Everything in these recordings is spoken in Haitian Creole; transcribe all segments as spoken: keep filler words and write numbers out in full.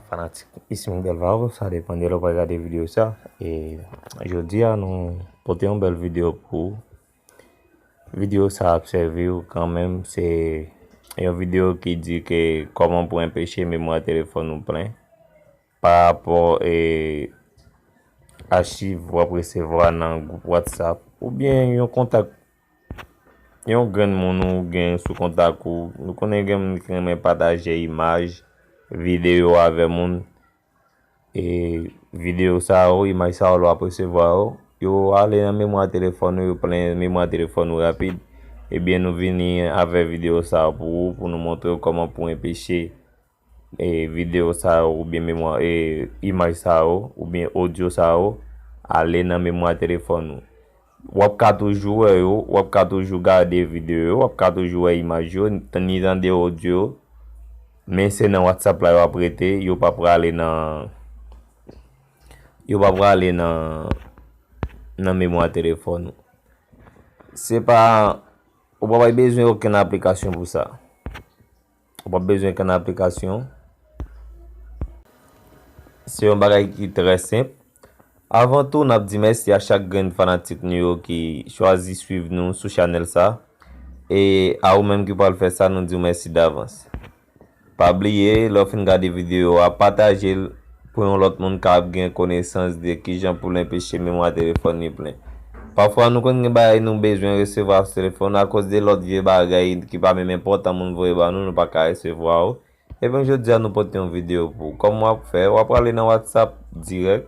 Fanatik Ismael Delvao, sa depann de lè w pral gade videyo sa. E jodi a, nou pote yon bèl videyo pou ou. Videyo sa ap sèvi w kanmenm. Se yon videyo ki di ke kòman pou enpeche memwa telefòn ou plen pa rapò e achiv w ap resevwa nan gwoup WhatsApp oubyen yon kontak, yon grenn moun ou gen sou kontak ou. Nou konnen gen moun ki renmen pataje imaj, videyo avè moun. E videyo sa yo, imaj sa yo, lè w ap resevwa yo, yo ale nan memwa telefòn ou, yo plen memwa telefòn ou rapid. Ebyen, nou vini avè videyo sa yo pou ou, pou nou montre w kòman pou enpeche e videyo sa yo oubyen memwa, e imaj sa yo oubyen odyo sa yo ale nan memwa telefòn ou. W ap ka toujou wè yo, w ap ka toujou gade videyo yo, w ap ka toujou wè imaj yo, ni tande odyo yo, men se nan WhatsApp la yo ap rete, yo pa prale nan, yo pa prale nan, nan memwa telefòn ou. Se pa, ou pa bezwen okenn aplikasyon pou sa. Ou p ap bezwen kenn aplikasyon. Se yon bagay ki trè senp. Avan tou, n ap di mèsi a chak grenn fanatik nou yo ki chwazi swiv nou sou chanèl sa. E a ou menm ki pral fè sa, nou di w mèsi davans. Pa bliye, lè w fin gade videyo a, pataje l pou yon lòt moun ka ap gen konesans de kijan pou l enpeche memwa telefòn li plen. Pafwa, nou konn gen bagay nou bezwen resevwa sou telefòn akoz de lòt vye bagay ki pa menm enpòtan moun voye ba nou, nou pa ka resevwa yo. Ebyen, jodi a, nou pote yon videyo pou ou. Kòman w ap fè? W ap prale nan WhatsApp dirèk.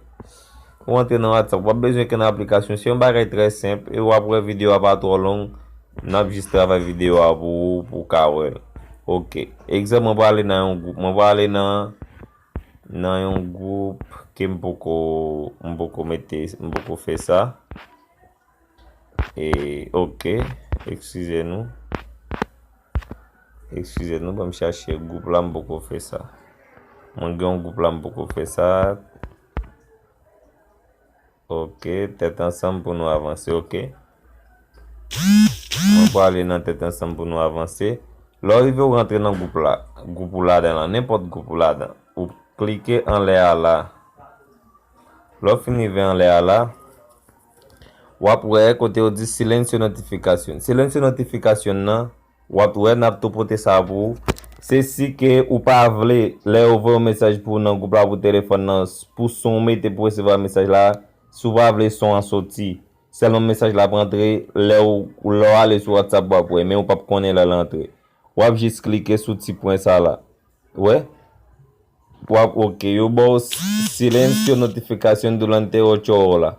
Ou antre nan WhatsApp. W ap bezwen kenn aplikasyon. Se yon bagay trè senp. E w ap wè videyo a pa twò long. N ap jis travay videyo a pou ou, pou w ka wè l. Oke. Egzanp, mwen prale nan yon gwoup. Mwen prale nan, nan yon gwoup ke m poko, m poko mete, m poko fè sa. E, oke, eskize nou. Eskize nou, ban m chache gwoup la, m poko fè sa. Mwen gen yon gwoup la, m poko fè sa. Oke, tèt ansanm pou nou avanse, oke. Mwen prale nan tèt ansanm pou nou avanse. Lè w rive, w rantre nan gwoup la. Gwoup ou ladan lan, nenpòt gwoup ou ladan. Ou klike anlè a la. Lè w fin rive anlè a la, w ap wè kote yo di silencia notificación. Silencia notificación nan, w ap wè n ap tou pote sa pou ou. Se si ke ou pa vle, lè yo voye yon mesaj pou ou nan gwoup la pou telefòn nan, pou son ou mete pou resevwa mesaj la, si w pa vle son an soti, sèlman mesaj la ap rantre, lè w, lè w ale sou WhatsApp w ap wè, men ou p ap konnen lè l antre. W ap jis klike sou ti pwen sa la. Wè? W ap oke. Yo ba w silencio notificación durante ocho horas.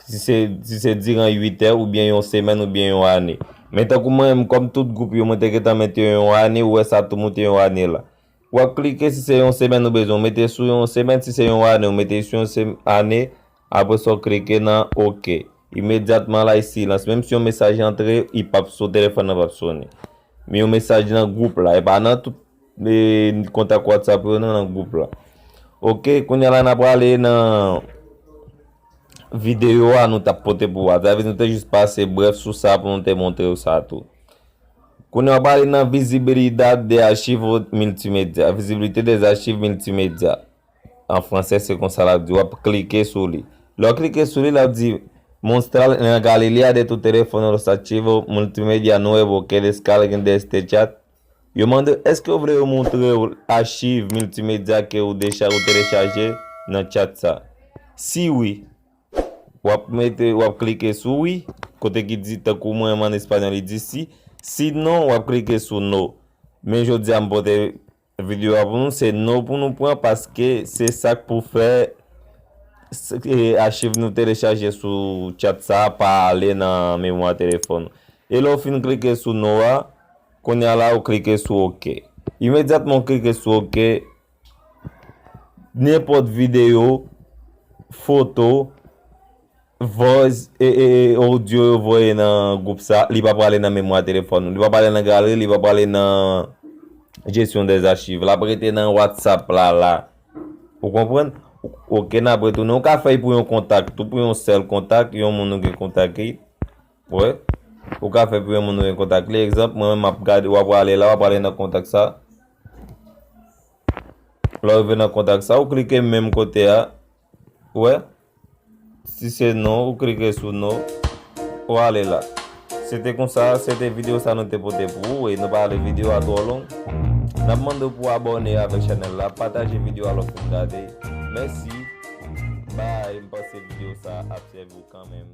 Si se, si se diran uit è oubyen yon semèn oubyen yon ane. Men tankou mwen menm, kòm tout gwoup yo, mwen te gentan mete yon ane, ou wè sa tou moute yon ane la. W ap klike si se yon semèn ou bezwen, ou mete sou yon semèn, si se yon ane, ou mete sou yon sem-, ane, apre sa w klike nan oke. Imedyatman la, e silans. Menm si yon mesaj antre, li p ap so-, telefòn nan p ap sonnen. Men yon mesaj nan gwoup la, e pa nan tout e, kontak WhatsApp yo nan, nan gwoup la. Oke, kounye a la n a prale nan videyo a nou t ap pote pou w a. Sa vle di nou te jis pase brèf sou sa pou nou te montre w sa tou. Kounye a w prale nan visibilidad de archivo multimedia, visibilité des archives multimédia. An fransè, se konsa l ap di, w ap klike sou li. Lè w klike sou li, l ap di, mostrar en la galería de tu teléfono los archivos multimedia nuevos que descarguen de este chat. Yo mande w, èske w vle yo montre w achiv miltimedya ke w decha-, ou telechaje nan chat sa? Si wi, w ap mete, w ap klike sou wi, kote ki di, tankou mwen an espanyòl, li di si. Sinon, w ap klike sou no. Men jodi a, m pote videyo a pou nou, se no pou nou pran, paske se sa k pou fè s-, e, achiv nou telechaje sou chat sa a pa ale nan memwa telefòn. E lè w fin klike sou no a, kounye a la, ou klike sou oke. Imedyatman ou klike sou oke, nenpòt videyo, foto, voice, e, e, e, odyo yo voye nan gwoup sa, li pa prale nan memwa telefòn ou. Li pa prale nan galeri, li pa prale nan gestion des archives. L ap rete nan WhatsApp la, la. Ou konprann? Oke, n ap retounen. Ou ka fè l pou yon kontak, tou pou yon sèl kontak, yon moun ou gen kontak li. Wè. Ou ka fè pou yon moun ou gen kontak li. Egzanp, mwen menm m ap gade, w ap prale la, w ap prale nan kontak sa. Lè w rive nan kontak sa, ou klike menm kote a. Ou wè? Si se non, ou klike sou non. Ou ale la. Se te konsa, se te videyo sa nou te pote pou ou e nou pa vle videyo a twò long. N ap mande w pou w abòne avèk chanèl la, pataje videyo a lè w fin gade. Mèsi. Bye. M panse videyo sa ap sèvi w kanmenm.